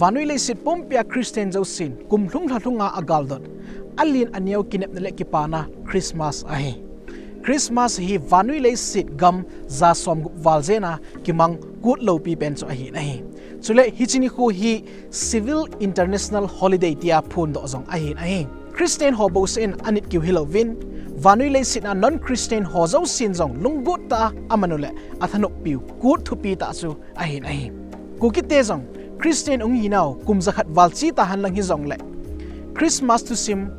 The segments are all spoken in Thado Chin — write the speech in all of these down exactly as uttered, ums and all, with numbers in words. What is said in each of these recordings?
Vannoi leiset pumpia Christian jousen kum lhung lha lhunga agaldot, alen aneo kinepna le kipana Christmas ahi. Christmas hi vannoi leiset gam ja som gup val jena kimang kut loupi pen chu ahin ahi. Chule hiche nikho hi Civil International Holiday tia phondoh jong ahin ahi. Christian ho bouseh in anit kiu hilouvin, vannoi leiset a non-Christian ho jousen jong lunggot tah a amanu le athanoppiu kut thupi tah chu ahin ahi. Kukite jong Christian hung hinau kum jakhat val che tahen lang hijongle Christmas thusim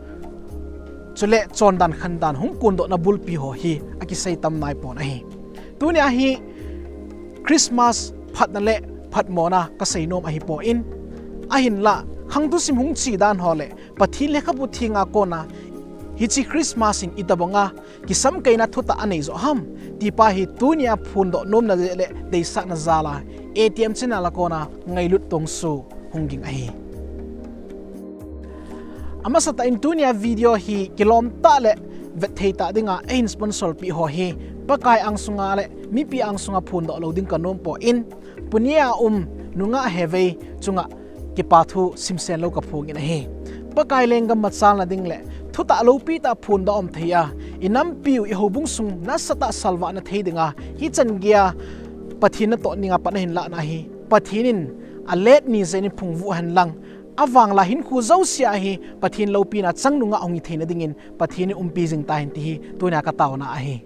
chule chondan khandan hung kondohna bulpi ho hi akisei tam naipon ahi. Tunia hi Christmas phatna le phatmona kasei nom ahipon, ahinlah khang thusim hung che dan ho le Pathen lekhabu thenga kona hiche Christmas in itobanga kisamkaina thutah anei joh ham, tipa hi tunia phondoh nomna le deisahna jala A T M channel a kona ngailut tongsu hung ging ahi. Amasatah in tunia video hi kilom tah le vetthei tah dinga eihin sponsor pi ho hi Pakai angsunga le mipi angsunga phondoh lou ding kanompon, punia um nungah hevei chunga kipa thu simsen lou kaphongin ahi. Pakai lenggam machalna ding le thutah loupi tah phondoh um thei a, inampiu ihoubung sung nasatah salvah na thei dinga hichan geiya Pathen natoh dinga pan ahin lahna hi Pathen in alet ni jeng in phungvuh henlang, avanglai hinkho jousea hi Pathen loupina chang nungah hung hitheina dingin Pathen in umpi jing tahen ti hi tunia kataona ahi.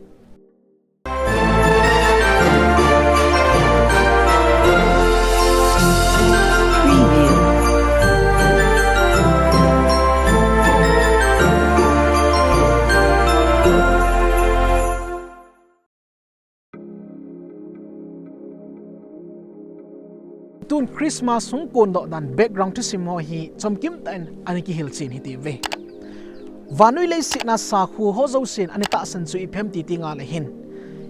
Tun Christmas hung kondoh dan background thusim ho hi chomkim tah in ana kihilchen hitiuve. Vannoi leiset a sakho ho jousen ana tahsan chu ipi ham ti tengle hin,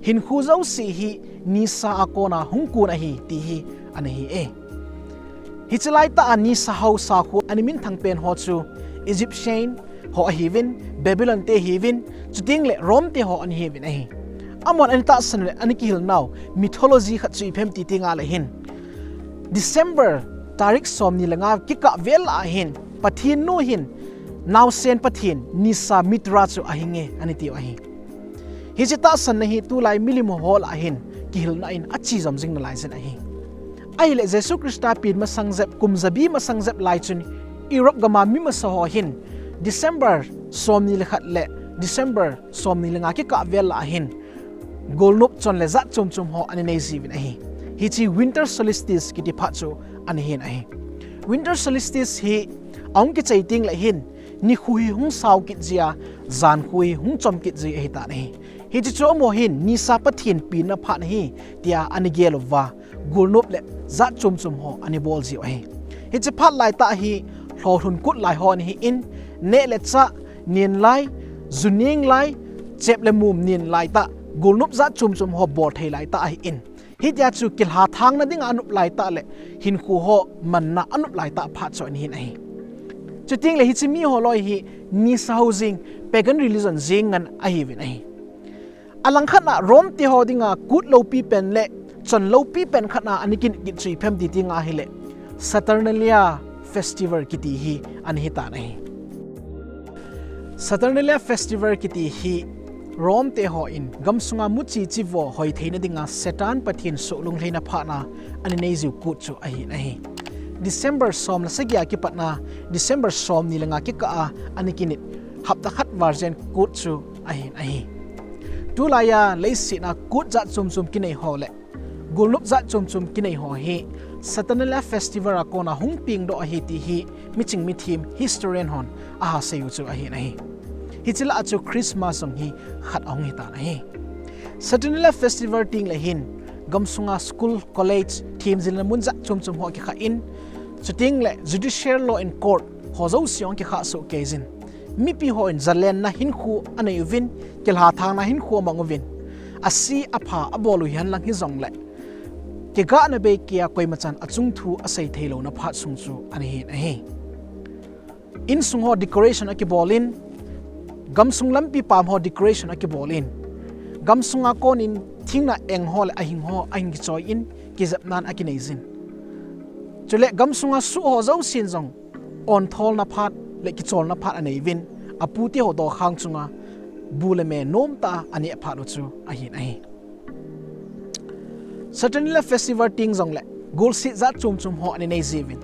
hinkho jouse hi nisa a kona hung kon ahi ti hi ana hi e. Hiche laitah a nisa hou sakho ana minthang pen ho chu Egyptian ho ahiuvin, Babylon te ahiuvin, chutengle Rome te ho ana hiuvin ahi. Amahon ana tahsan le ana kihilnau mythology khat chu ipi ham ti tengle hin, December tarik somni le nga kikah vel lah a hin Pathen nu hin naosen pathen nisa Mithra chu ahinge ana tiu ahi. Hiche tahsanna hi tulai milim ho lah hin kihilna in ache jom jing nalai jin ahi. Ahile Jesu Christa pen masang jep, kum jabi masang jep lai chun Europe gam a mi masa ho hin December somni le khat le December somni le nga kikah vel lah a hin golnop chon le jat chom chom ho ana nei jiuvin ahi. Hiche winter solstice kiti phat chu ana hin ahi. Winter solstice hi ahung kichai tengle hin nikho hi hung sao kit jia, jankho hi hung chom kit ji ahitan ahi. Hiche chu amaho hin nisa pathen penna phat ahi tia ana gel uva, golnop le jat chom chom ho ana bol jiu ahi. Hiche phat laitah hi lhohlhun kut lai ho ana hin, neh le chah nen lai, ju neng lai, chep le mum nen laitah, golnop jat chom chom ho bol thei laitah ahin, hitia chu kilhathangna dinga anop laitah le hinkho ho manna anop laitah phat chu ana hin ahi. Chutengle hiche miho loi hi nisa hou jeng, pagan religion jeng ngen ahiuvin ahi. Alangkhat a Rome te ho dinga kut loupi pen le chon loupi pen khat a ana kinit kit chu ipi ham ti tengle hile Saturnalia festival kiti hi ana hitan ahi. Saturnalia festival kiti hi Rome te hon gamsunga muchi chivo hoi theina dinga Satan pathen suh lunglhaina phat a ana nei jiu kut chu ahin ahi. December som le sagi a kipatna December somni le nga kikah a ana kinit hapta khat val jen kut chu ahin ahi. Tulaiya leiset a kut jat chom chom kinei ho le golnop jat chom chom kinei ho hi Saturnalia festival a kona hung pengdoh ahi ti hi miching mithem historian hon aha seiu chu ahin ahi. Hiche lah a chu Christmas jong hi khat ahung hitan ahi. Saturnalia festival tengle hin gamsunga school, college, themjilna mun jat chom chom ho kikhan, chutengle judicial law and court ho jouse ahung kikha soh kei jin, mipi hon jalenna hinkho anei uvin, kilhathangna hinkho amang uvin, ase apha abol u hihen lang hijongle kigahna bei keiya koimachan achung thu asei theilouna phat sung chu ana hin ahi. Insung ho decoration akibol in, gamsung lampi pam ho decoration akibol in, gamsunga konin thingna eng ho le ahing ho ahing kichoi in, kijepnan akinei jin. Chule gamsunga suh ho jousen jong ontholna phat le kicholna phat anei uvin, apu te ho dokhang chunga bu le me nomtah a aneh phat u chu ahin ahi. Saturnalia Festival teng jongle golset jat chom chom ho ana nei jiuvin,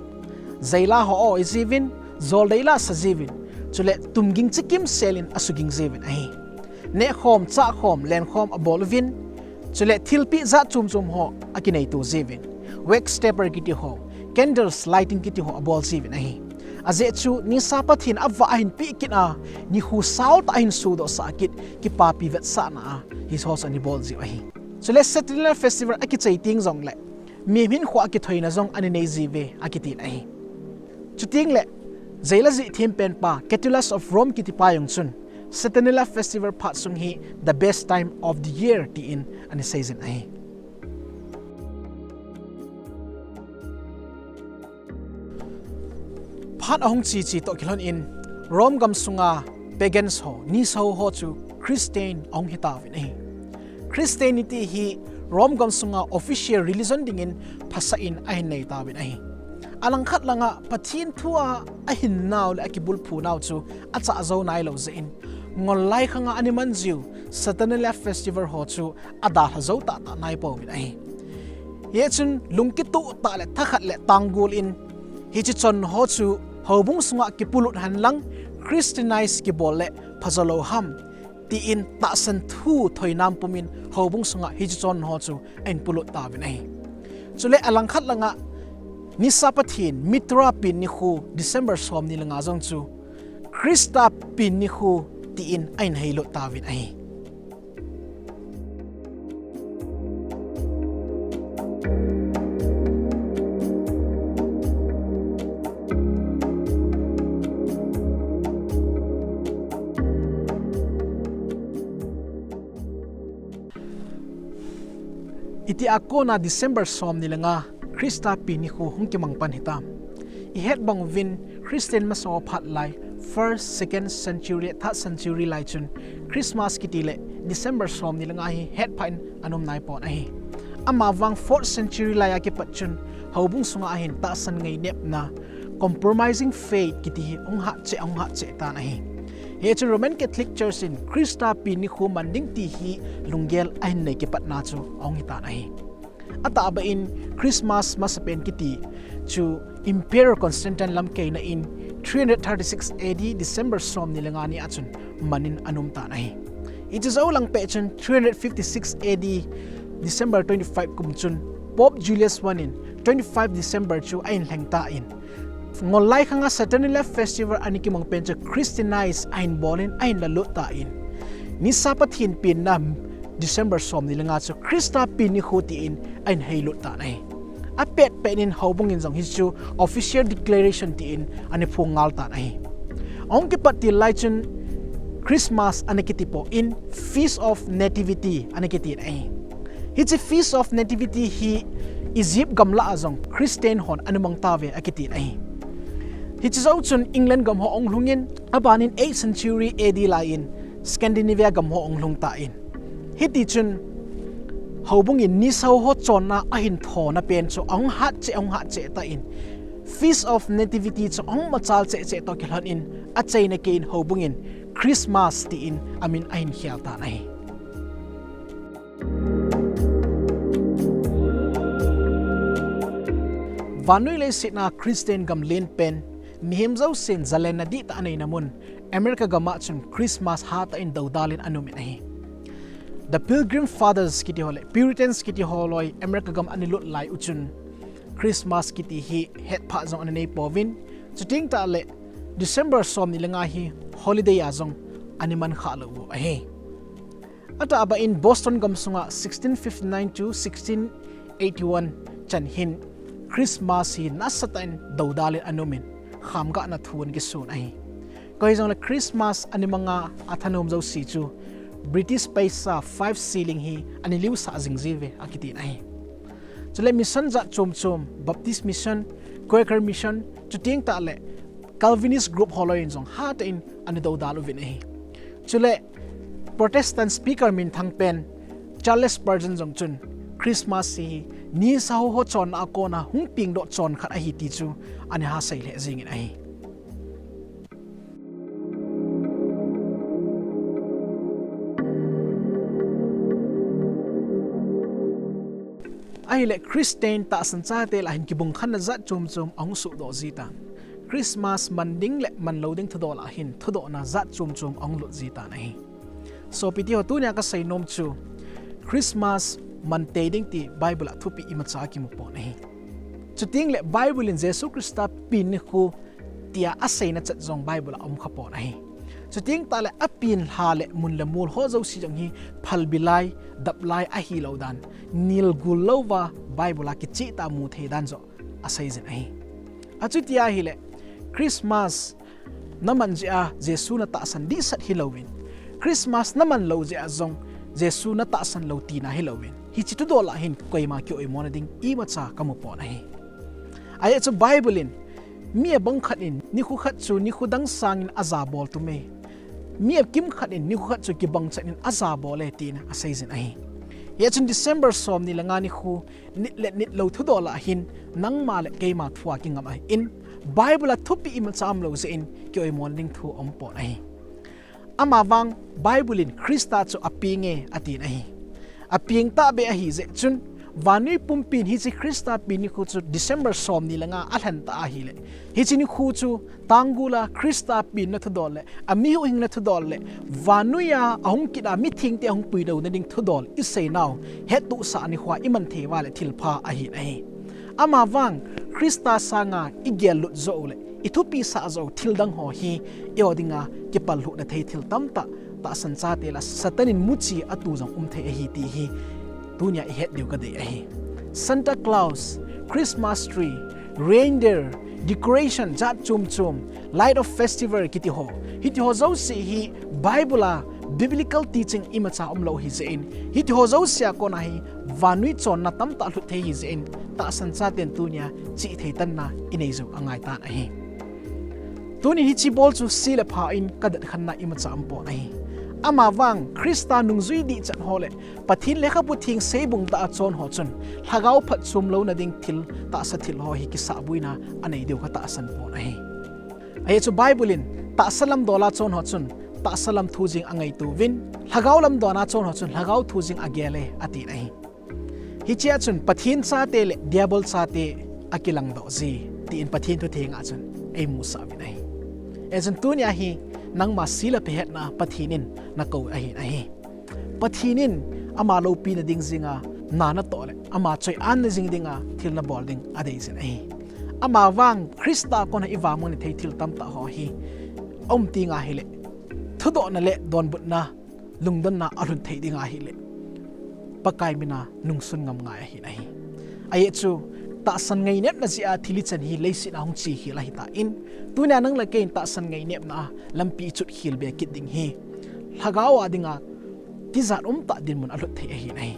jaila ho aoi jiuvin, jol deila asa jiuvin, chule tumging chikim selin asuging jiuvin ahi. Nehkhom, chahkhom, lenkhom abol uvin, chule thilpeh jat chom chom ho akinei to jiuvin, wax taper kiti ho, candles lighting kiti ho abol jiuvin ahi. Ajeh chu nisa Pathen avah ahin peh kit a, nikho saotah ahin sodoh sah kit, kipapi vetsahna a hiche ho chu ana bol jiu ahi. Chule Saturnalia Festival akichai teng jongle mihem hinkho a kithoina jong ana nei jiuve akitin ahi. Chuteng le jaila jih them penpa Catullus of Rome kitipa jong chun Saturnalia Festival phat sung hi the best time of the year tin ana seijin ahi. Phat ahung che che toh kilhon in Rome gamsunga pagans ho, nisa ho chu Christian ahung hitauvin ahi. Christianity hi Rome gamsunga official religion dingin phasah in ahin nei tauvin ahi. Alangkhat langa Pathen thu a ahinnau le akibulphunau chu achah jou nailou jeh in, ngol lai khanga ana man jiu Saturnalia Festival ho chu adalha jou tahtah naipouvin ahi. Hichun lungkitoh tah le thakhat le tanggol in hiche chon ho chu houbung sunga kipolut henlang Christianize kibol le phajo lou ham tin tahsan thu thoinam pumin houbung sunga hiche chon ho chu ahin polut tauvin ahi. Chule alangkhat langa nisa Pathen Mithra pen nikho December somni le nga jong chu Christa pen nikho tin ahin heilut tauvin ahi. Itia kona December somni le nga Christa pen nikho hung kimang pan hitam? Ihet bang uvin Christian masa ho phat lai first, second century, third century lai chun Christmas kiti le December somni le nga hi hetphah in ana um naipon ahi. Amavang fourth century lai a kipat chun houbung sunga ahin tahsan ngainepna, compromising faith kiti hi hung hat cheh, hung hat cheh tan ahi. Hichun Roman Catholic Church in Christa pen nikho man ding ti hi lunggel ahin nei kipatna chu ahung hitan ahi. Atahbeh in Christmas masapen kiti chu Emperor Constantine lamkaina in three hundred thirty-six A D December somni le nga ni a chun manin ana um tan ahi. Hiche jou lang peh chun three hundred fifty-six A D December twenty-five kum chun Pope Julius one in twenty-five December chu ahin lheng tan, ngol lai khanga Saturnalia Festival ana kimang pen chu Christianize ahin bolin ahin lalut tan, nisa Pathen penna December somni le nga chu Christa pen nikho tin ahin heilut tan ahi. Apet pet in houbung in jong hichu official declaration tin ana phong ngal tan ahi. Ahung kipat til lai chun Christmas ana kiti pon Feast of Nativity ana kitin ahi. Hiche Feast of Nativity hi Egypt gamlah a jong Christian hon ana mang tauve akitin ahi. Hiche jou chun England gam ho ahung lhungin, abanin eighth century A D lai in Scandinavia gam ho ahung lhung tan, hitichun houbung in nisa ho chonna ahin thona pen chu ahung hat cheh, ahung hat cheh tan, Feast of Nativity chu ahung machal cheh cheh toh kilhon in, achaina keiyin houbung in Christmas tin amin ahin khel tan ahi. Vannoi leiset a Christian gam len pen, mihem jousen jalenna dihtah aneina mun America gam a chun Christmas hatah in doudal in ana um in ahi. The Pilgrim Fathers kiti ho le Puritans kiti ho loi America gam ana lut lai u chun Christmas kiti hi hetphah jong ana neipouvin, chuteng tah le December somni le nga hi holiday a jong ana man khah lou u ahi. Atahbeh in Boston gam sunga sixteen fifty-nine to sixteen eighty-one chan hin Christmas hi nasatah in doudal in ana um in, khamgahna thu ana kisun ahi. Koi hijongle Christmas ana manga athanom jouse chu British paisa five shilling hi ana liusah jing jiuve akitin ahi. Chule mission jat chom chom, Baptist mission, Quaker mission, chuteng tah le Calvinist group ho loi in jong hatah in ana doudal uvin ahi. Chule Protestant speaker minthang pen Charles Spurgeon jong chun Christmas hi nisa ho chonna a kona hung pengdoh chon khat ahi ti chu ana ha sei lheh jingin ahi. Ahileh Christian tahsan chate lah hin kibung khenna jat chom chom ahung sohdoh jitan. Christmas man ding le man lou ding thudoh lah hin thudohna jat chom chom ahung lut jitan ahi. Sopite ho, tunia kasei nom chu Christmas man tei ding ti Bible a thupi imacha kimu pon ahi. Chuteng le Bible in Jesu Christa pen nikho tia aseina chet jong Bible a um kha pon ahi. Chuteng tah le apen lha le mun le mol ho jouse jong hi phalbi lai, dap lai ahilou dan, nil gul louva Bible a kicheh tah a mu thei dan joh asei jin ahi. Achuti ahileh Christmas na man jeh a Jesu na tahsan dehset hilouvin, Christmas na man lou jeh a jong Jesu na tahsan lou tina hilouvin, hiche thudoh lah hin koima ki-oimo na ding imacha kamu pon ahi. Ajeh chu Bible in mi abang khat in nikho khat chu nikho dang sangin ajabol tume, mi akim khat in nikho khat chu kibang chan in ajabol e tin asei jin ahi. Hijeh chun December somni le nga nikho nit le nit lou thudoh lah hin nangma le keima thu a kingam ahin, Bible a thupi imacha umlou jeh in ki-oimo na ding thu aum pon ahi. Amavang Bible in Christa chu apeng e atin ahi. Apeng tahbeh ahi jeh chun vannoi pumpin hiche Christa pen nikho chu December somni le nga alhen ta ahileh, hiche nikho chu tanggol a Christa penna thudoh le ami huhhingna thudoh le vannoiya ahung kit a mithengte ahung puidouna ding thudoh iseinau hettohsah nikho a iman thei uva le thilpha ahin ahi. Amavang Christa sanga igel lut joh u le ithupisah joh u thildang ho hi eiho dinga kipallhuhna thei thil tamtah, tahsan chate lah Satan in muchi atu jong um thei ahi ti hi tunia ihet diu kadei ahi. Santa Claus, Christmas tree, reindeer, decoration jat chom chom, light of festival kiti ho, hiti ho jouse hi Bible a biblical teaching imacha umlou hijeh in, hiti ho jouse a kona hi vannoi chonna tamtah lhut thei hijeh in, tahsan chaten tunia chihthei tanna inei jong angaitan ahi. Tunin hiche bol chu se le pha in kadet khenna imacha um pon ahi. Amavang Christa nungjui dihchan ho le Pathen lekhabu theng seibung tah a chon ho chun lhagao phatchom louna ding thil, tahsa thil ho hi kisahboina anei diu katahsan pon ahi. Ajeh chu Bible in tahsa lamdol a chon ho chun tahsa lam thu jeng angaitouvin, lhagao lamdol a chon ho chun lhagao thu jeng agel e atin ahi. Hichea chun Pathen chate le diabol chate akilangdoh ji, tin Pathen thutheng a chun eimusah uvin ahi. Hijeh chun tunia hi nangma se le pha hetna a Pathen in nakou ahin ahi. Pathen in ama loupina ding jenga na natoh le ama choi-atna jing dinga thil nabol ding adei jin ahi. Amavang Christa kona ivahmona thei thil tamtah ho hi aum tenga hileh thudohna le donbutna, lungdonna alhun thei ding ahileh Pakai mina nungsun ngam ngai ahin ahi. Ajeh chu tahsan ngainepna jeh a thil ichan hi leiset a hung chekhel ahitan, tunia nang le kei in tahsan ngainepna a lampi ichut khel be kit ding hi lhagao a dinga tijat umtah dinmun alhut thei ahin ahi.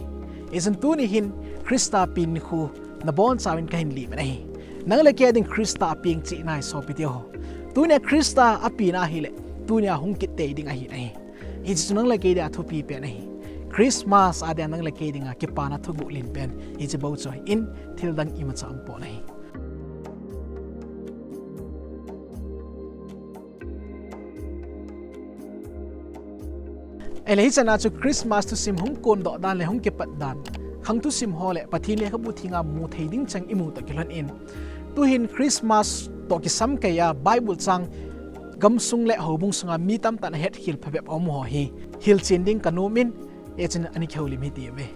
Hijeh chun tuni hin Christa pen nikho nabonchauvin kahin lemin ahi. Nang le kei a ding Christa apeng cheh nai sopite ho. Tunia Christa apen ahileh tunia hung kit tei ding ahin ahi. Hiche chu nang le kei dinga thupi pen ahi. Christmas a dinga nang le kei dinga kipana thuguh len pen hiche bou chu ahin, thildang imacha um pon ahi. Ahileh hichan a chu Christmas thusim hung kondoh dan le hung kipat dan, khang thusim ho le Pathen lekhabu thenga mu thei ding cheng imu toh kilhon in, tuhin Christmas toh kisamkeiya Bible chang gamsung le houbung sunga mi tamtah in ahetkhel phabep aum ho hi hilchen ding kanom in, hijeh chun ana kihoulim hite uve.